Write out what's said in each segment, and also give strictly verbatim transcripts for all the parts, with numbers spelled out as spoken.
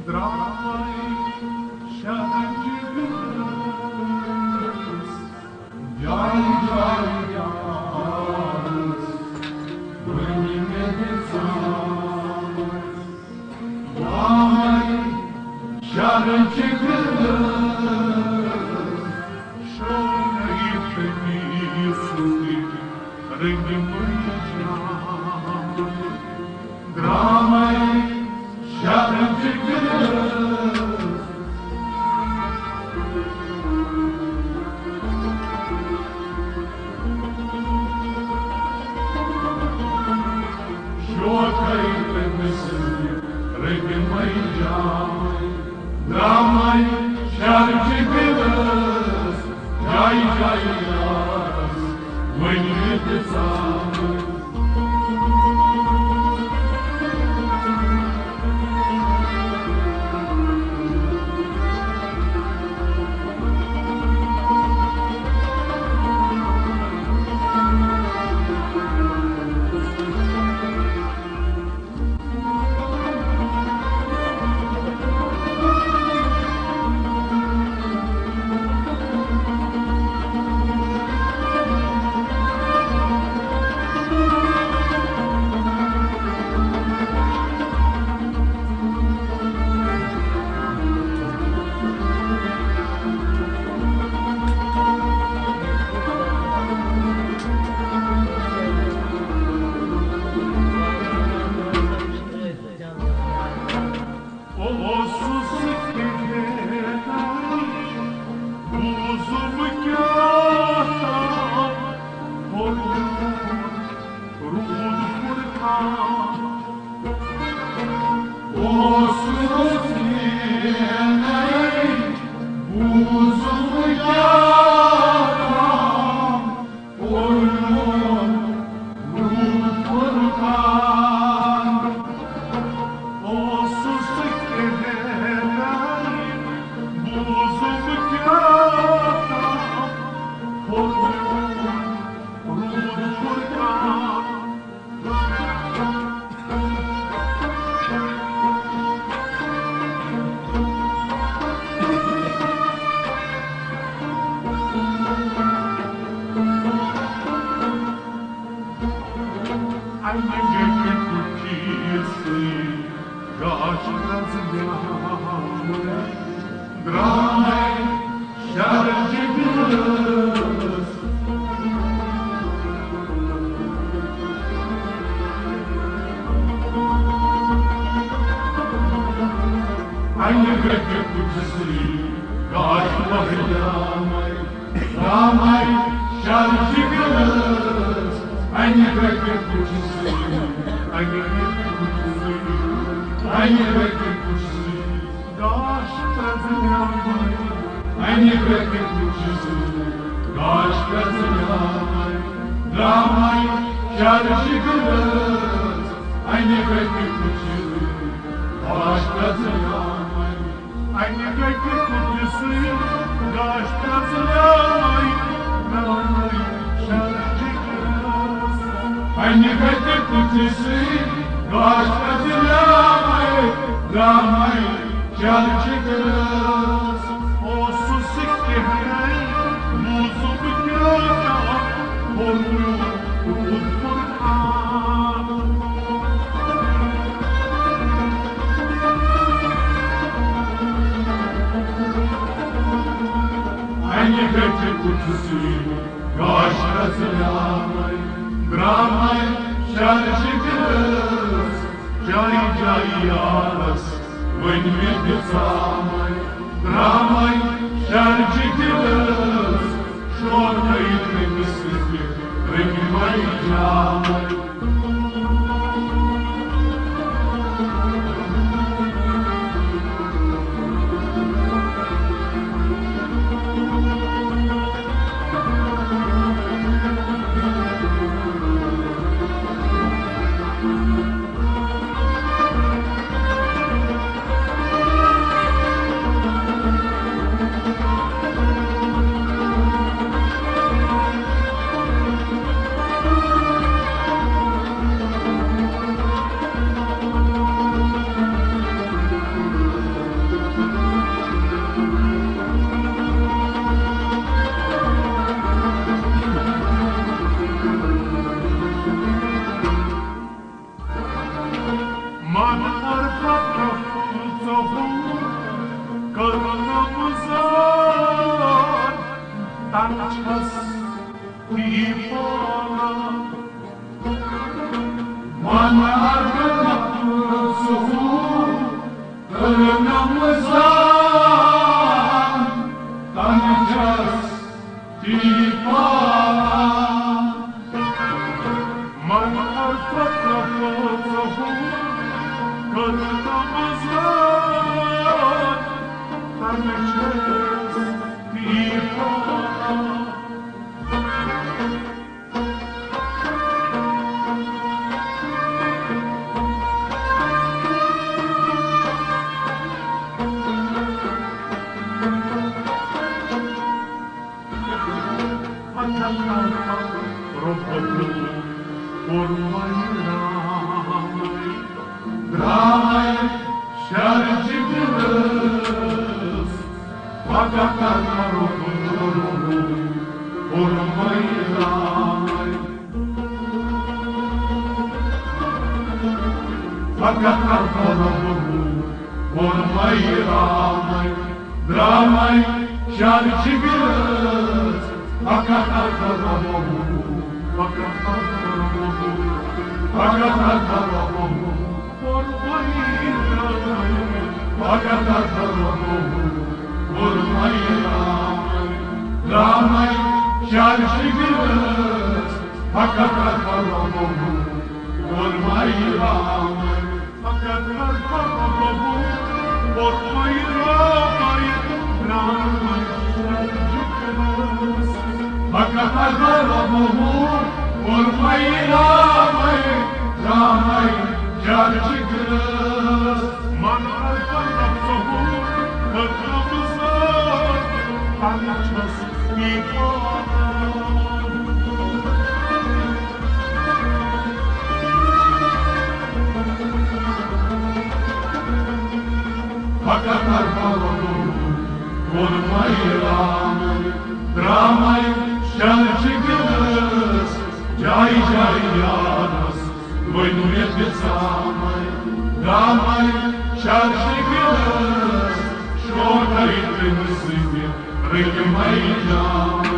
درٛاے شرجہِ گرس، جاے جاے آس، وۄنۍ مےٚ دِژامٕژ۔ درٛاے شرجہِ گرس، شوقٕے تٔمۍ سٕنٛدِ رٔنٛگۍ مٔنٛزۍ جاے۔ درٛامَے شرجہِ گرس۔ شوقٕے تٔمۍ سٕنٛدِ رٔنٛگۍ مٔنٛزۍ جاے۔ درٛامَے شرجہِ گرس، جاے جاے آس، وۄنۍ مےٚ دِژامٕژ۔ اوسُس کِہِنۍ، بوٗزُم کیٛاہ تام، ہوٚرمُت روٗد فُرقان۔ اوسُس کِہِنۍ، بوٗزُم کیٛاہ تام، اوٚنُم روٗد فُرقان۔ اوسُس کِہِنۍ، بوٗزُم کیٛاہ تام، اوٚنُم روٗد فُرقان۔ اَمہِ گٔٹہِ کُٹھِس سۭتۍ گاش پرٛزناوُن درٛامَے شرجہِ گرس۔ اَمہِ گٔٹہِ کُٹھِس سۭتۍ گاش پرٛزناوُن درٛامَے شرجہِ گرس، اَمہِ گٔٹہِ کُٹھِس سۭتۍ، اَمہِ گٔٹہِ کُٹھِس سۭتۍ، اَمہِ گٔٹہِ کُٹھِس سۭتۍ گاش پرٛزناوُن۔ اَمہِ گٔٹہِ کُٹھِس سۭتۍ گاش پرٛزناوُن درٛامَے شرجہِ گرس، اَمہِ گٔٹہِ کُٹھِس سۭتۍ گاش پرٛزناوُن۔ اَمہِ گٔٹہِ کُٹھِس سۭتۍ گاش پرٛزناوَے، ناوَے شرجہِ گرس۔ اَمہِ گٔٹہِ کُٹھِس سۭتۍ گاش پرٛزناوَے، ناوَے شرجہِ گرس۔ اوسُس کِہِنۍ، بوٗزُم کیٛاہ تام، ہوٚرمُت روٗد فُرقان۔ اَمہِ گٔٹہِ کُٹھِس سۭتۍ گاش پرٛزناوَے، درٛامَے شرجہِ گرس۔ جاے جاے آس، وۄنۍ مےٚ دِژامَے، درٛامَے شرجہِ گرس۔ شوقٕے تٔمۍ سٕنٛدِ رٔنٛگۍ مٔنٛزۍ جاے۔ من عرفت رفت ظہور کٔرنم زان، تن چھس تی پانا۔ من عرفت رفت ظہور کٔرنم زان، تن چھس تی پانا۔ من عرفت رفت ظہور کٔرنم زان، تن چھس تی پانا۔ فقط ربه قربان رامي. درامي شرچ دلس، فقط ربه قربان رامي. فقط ربه قربان رامي. درامي شرچ دلس، فقط ربه، فقط ربه، فقط ربه قربان رامي. فقط ربه قربان رامي. درامي شرچ دلس، فقط ربه قربان رامي. فقط ربه قربان رامي. درامي شرچ دلس، فقط ربه قربان رامي. درامي شرچ دلس. من عرف نفسه فقد ابصر، تن چھس تی پانا۔ فقط ربه قربان رامي. درامي شرچ دلس، جاے جاے یارس ؤنۍ مےٚ دِژامَے۔ درامَے شرچ دلس، شوقے تٔمۍ سٕنٛدِ رٔنگۍ مَے جامَے۔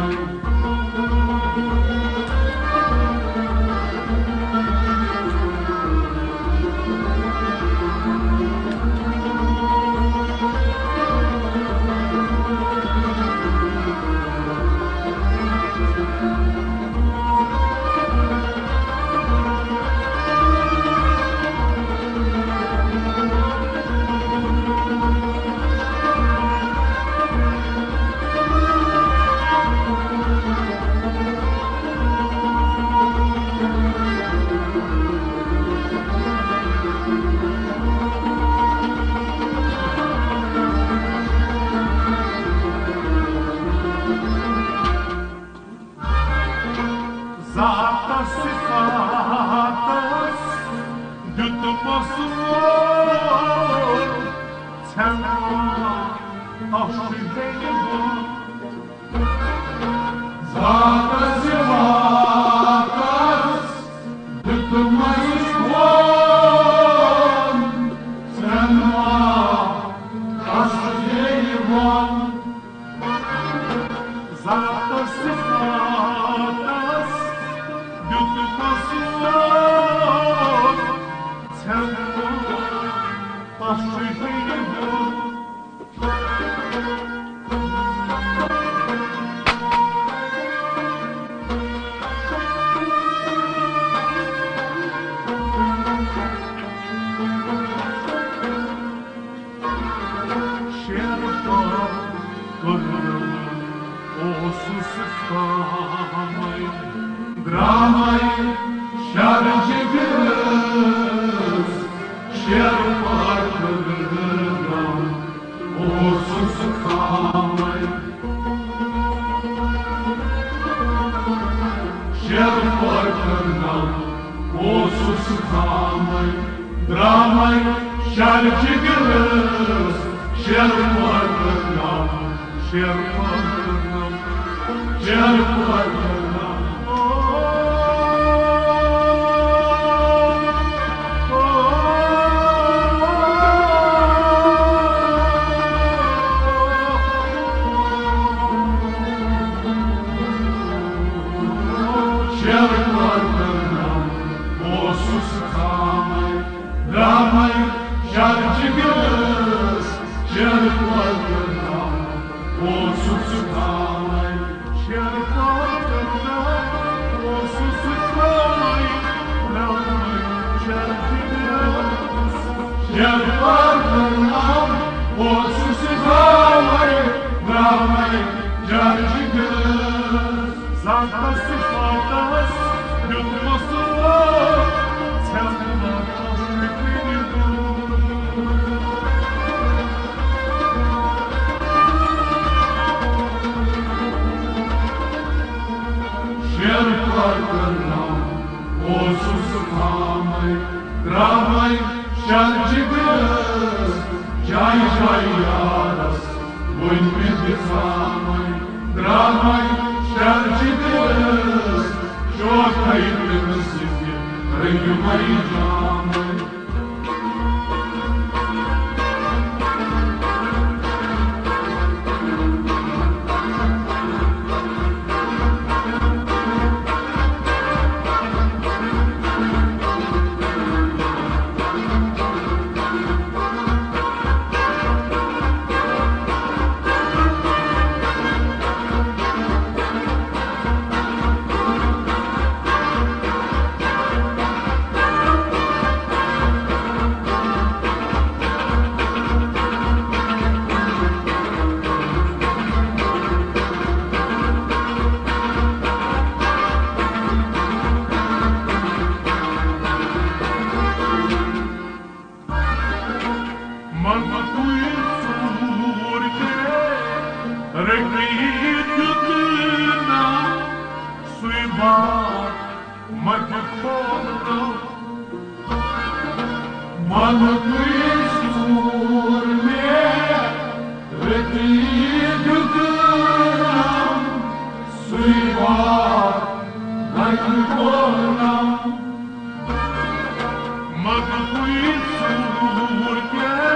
ذاتس صفاتس دیُتمس ووٹ، ژھٮ۪نہٕ ما تۄہہِ چھُ بیٚیہِ ووٹ۔ ذاتس صفاتس دیُتمس ووٹ، ژھٮ۪نہٕ ما تۄہہِ چھُ بیٚیہِ ووٹ۔ ذاتس صفاتس دیُت قصور، ژھٮ۪نہٕ تس چھُ ہیٚیہِ دیُن۔ شیر پار کٔرٕم اوسُس خامَے، درٛامَے شرجہِ گرٛس۔ شیر پار کٔرٕم اوسُس خامَے، شیر پار کٔرٕم اوسُس خامَے، درٛامَے شرجہِ گرٛس۔ شیر پار کٔرٕم، شیر پار کٔرٕم، شیر پار کٔرٕم۔ اوسُس تھاوَے شیر پاکَن ناو، اوسُس تھاوَے ترٛاوَے شیر جِگرَس۔ شیر پاکَن ناو، اوسُس تھاوَے ترٛاوَے شیر جِگرَس۔ ذاتس صفاتس دیُتمس ووٹ، ژھٮ۪نہٕ نہ تۄہہِ کٔرِتھ۔ شیر پاکَن ناو، اوسُس تھاوَے ترٛاوَے شیر جِگرَس، جایہِ جایہِ یارس وۄنۍ مےٚ دِژامَے ترٛاوَے شیر جِگرَس، شوقَے تٔمۍ سٕنٛدِ رٔنگۍ مَے جامَے۔ منتُے ژوٗر مےٚ رٔٹِتھ دیُت نا، سُے بار مَتہِ کھولنم۔ منتُے ژوٗر مےٚ رٔٹِتھ دیُت نا، سُے بار مَتہِ کھولنم۔ منتُے ژوٗر مےٚ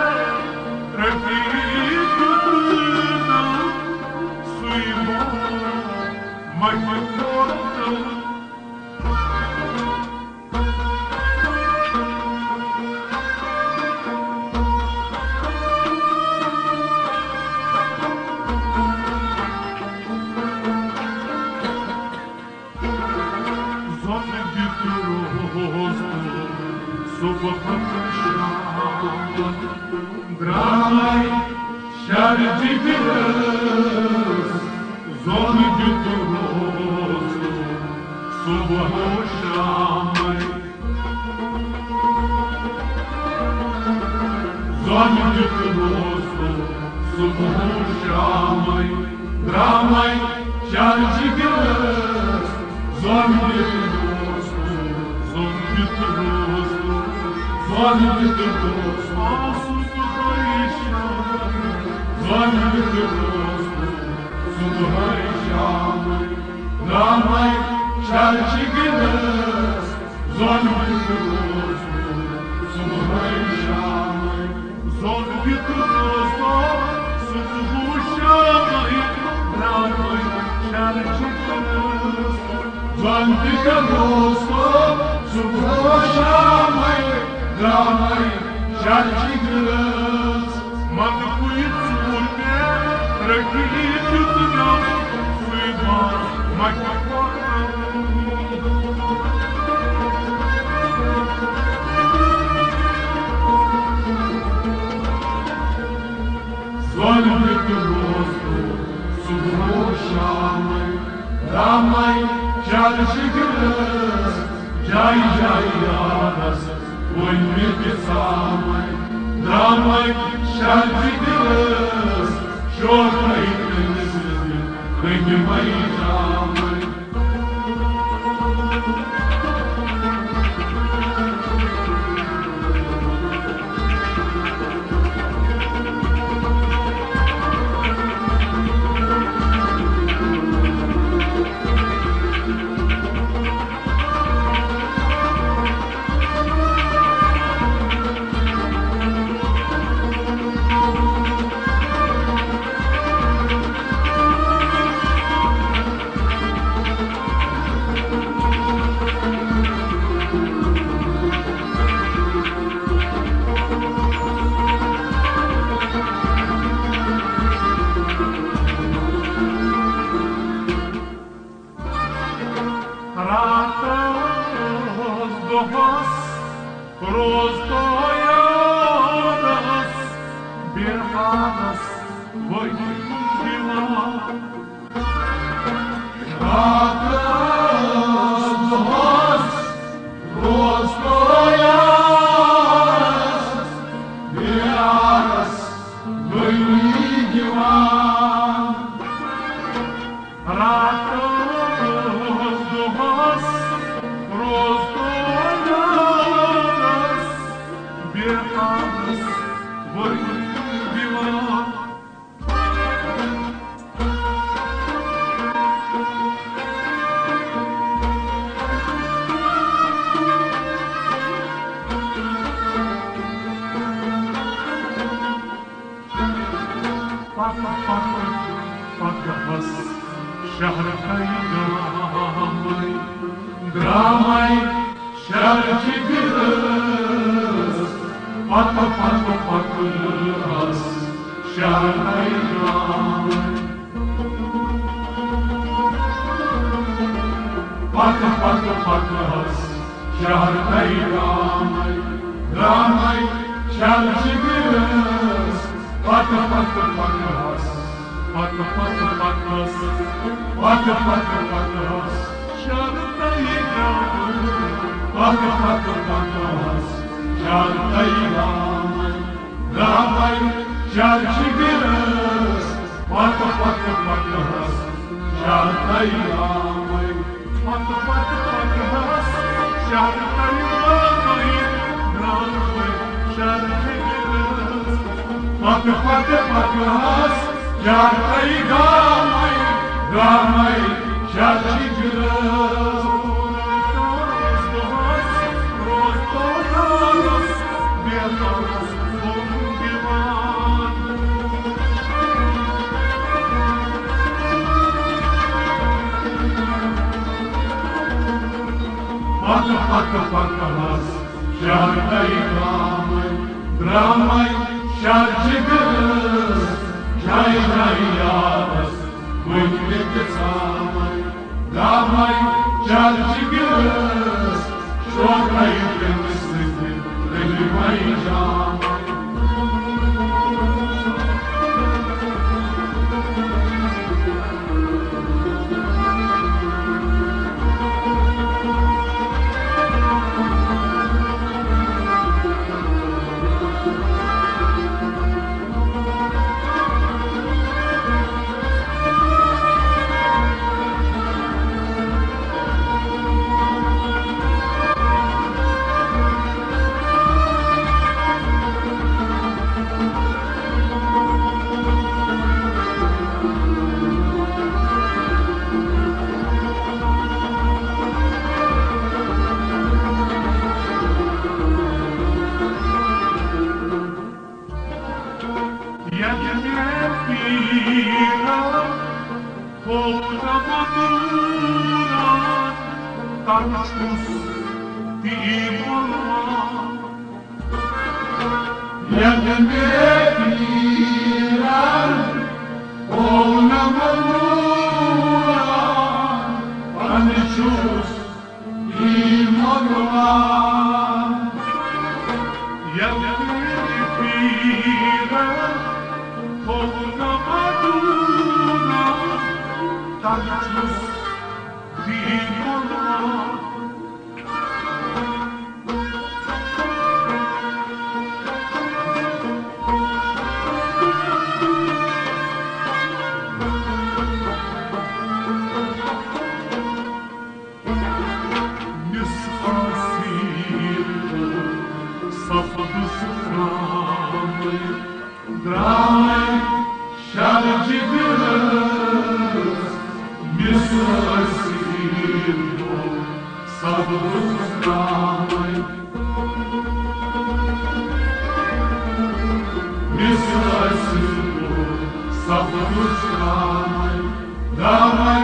رٔٹِتھ دیُت نا، سُے بار مَتہِ کھولنم۔ زۄن دِتھ روز صبح شام، درٛاے شیر جِگرَس۔ زۄن دِتھ روز صبح شامَے، زۄن دِتھ روز صبح شامَے، درٛامَے شیر جِگرَس۔ زۄن دِتھ روز، زۄن دِتھ روز، زۄن دِتھ روز، آسُس بہٕ پریشان۔ زۄن دِتھ روز، صبحٲے شامَے، درٛامَے شیر جِگرَس۔ زۄن دِتھ روز، صبحٲے شامَے، زۄن دِتھ روز، صبحٲے شامَے، درٛامَے شیر جِگرَس۔ زۄن دِتھ روز، صبحٲے شامَے، درٛامَے شیر جِگرَس۔ منتُے ژوٗر مےٚ رٔٹِتھ دیُت نا، سُے بار مَتہِ کھولنم۔ زۄن دِتھ روز صبحٲے شامَے، درٛامَے شیر جِگرَس۔ جایہِ جایہِ یارس وۄنۍ مےٚ دِژامَے، درٛامَے شیر جِگرَس۔ شوقَے تٔمۍ سٕنٛدِ رٔنگۍ مَے جامَے۔ وۄنۍ دِوان۔ راتس دۄہس روز تو یارس، یارس وۄنۍ دِوان۔ راتس دۄہس روز تو یارس، بے آبس وۄنۍ دِوان۔ پتہٕ پتہٕ پکہس شہر تہٕ گامے، گامے شہر چھِ گرٛٲس۔ پتہٕ پتہٕ پکہس شہر تہٕ گامے، پتہٕ پتہٕ پکہس شہر تہٕ گامے، گامے شہر چھِ گرٛٲس۔ پتہٕ پتہٕ پکہس، پتہٕ پتہٕ پکہس، پتہٕ پتہٕ پکہس شہر تہٕ گامے، پتہٕ پتہٕ پکہس شہر تہٕ گامے، گامے شہر چھِ گرٛٲس۔ پتہٕ پتہٕ پکہس شہر تہٕ گامے، پتہٕ پتہٕ پکہس شہر تہٕ گامے، گامے شہر چھِ گرٛٲس۔ پتہٕ پتہٕ پکہس شہر تہٕ گامے، گامے شہر چھِ گرٛٲس۔ پتہٕ پتہٕ پکہس شہر تہٕ گامے، گامے شہر چھِ گرٛٲس۔ جایہِ جایہِ یارس وۄنۍ تہِ ژامے، گامے شہر چھِ گرٛٲس۔ شوقے تٔمِس سۭتۍ رٔلۍ وۄنۍ جامے۔ ییٚلہِ مےٚ پیٖرن ہوو نہ مطلوبات، تَتھ چھُس تی بولان۔ ییٚلہِ مےٚ پیٖرن ہوو نہ مطلوبات، تَتھ چھُس تی بولان۔ ییٚلہِ پیٖرن ہوو نہ مطلوبات، تَتھ چھُس تی بولان۔ مِس آسیٖر سپدٕس درٛامٕے، درٛامٕے شرجہِ گرٛٲس۔ مِس آسیٖر سپدٕس درٛامٕے، مِس آسیٖر سپدٕس درٛامٕے۔ درٛامٕے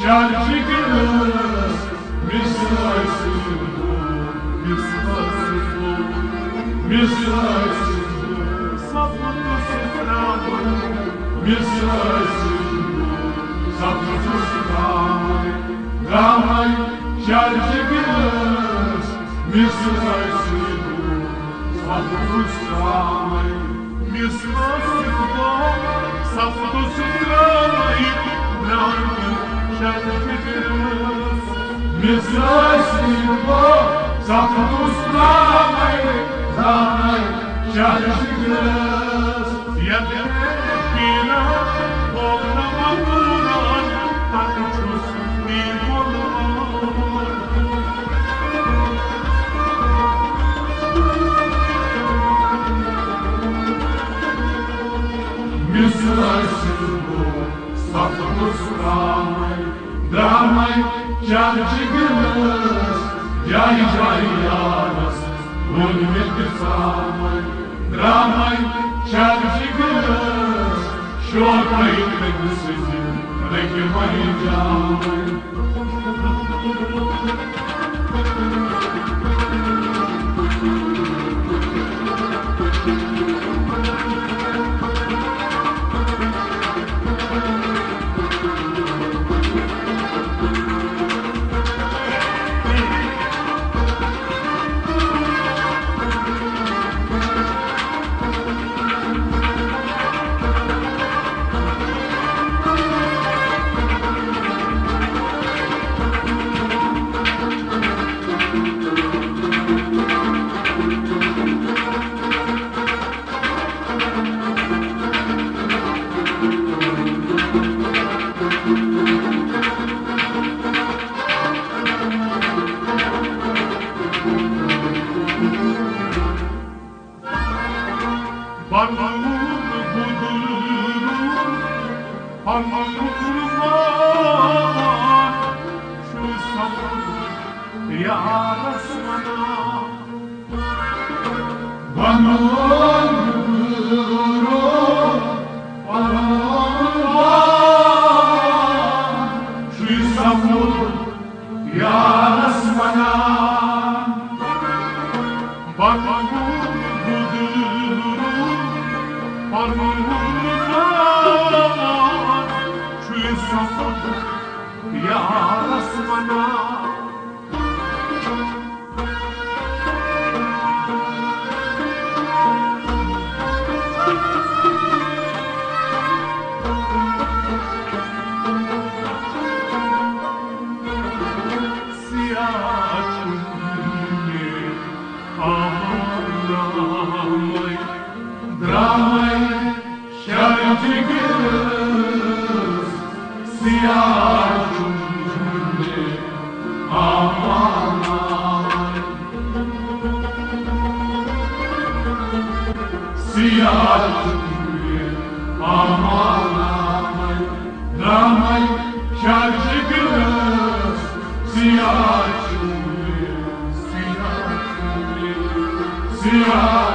شرجہِ گرٛٲس، مِس آسیٖر، مِس آسیٖر، مِس آسیٖر، سپدٕس درٛامٕے، مِس آسیٖر، سپدٕس درٛامٕے۔ درٛامٕے شرجہِ گرٛٲس، مِس آسیٖر، سپدٕس درٛامٕے۔ مِثلَس یِتھ بہٕ سَپدُس درٛامَے، درٛامَے شرفہِ گرٛس۔ مِثلَس یِتھ بہٕ سَپدُس درٛامَے، درٛامَے شرفہِ گرٛس۔ یَتھ پیٖرَن وول نہٕ مَقبوٗلَن، تَتھ چھُس تی وولمُت۔ مِثلَس یِتھ بہٕ سَپدُس درٛامَے، درٛامَے چرچہِ گِلَس، جایہِ جایہِ یارَس ووٚن مےٚ تہِ ژامَے، درٛامَے چرچہِ گِلَس، شوقَے تٔمۍ سٕنٛزِ رٔکہِ وۄنۍ جامَے۔ پنُن گُزرُن، پنُن قربان چھُ سپُد یارس ونان۔ پنُن گُزرُن، پنُن قربان چھُ سپُد یارس ونان۔ پنُن گُزرُن، پنُن قربان چھُ سپُد یارس ونان۔ سیاہ چھُ مےٚ آمَے درٛامَے شرجہِ گِلَس، سیاہ چھُ مےٚ آمَے۔ سیاہ چھُ مےٚ آمَے، درٛامَے شرجہِ گِلَس، سیاہ چھُ مےٚ، سیاہ چھُ مےٚ، سیاہ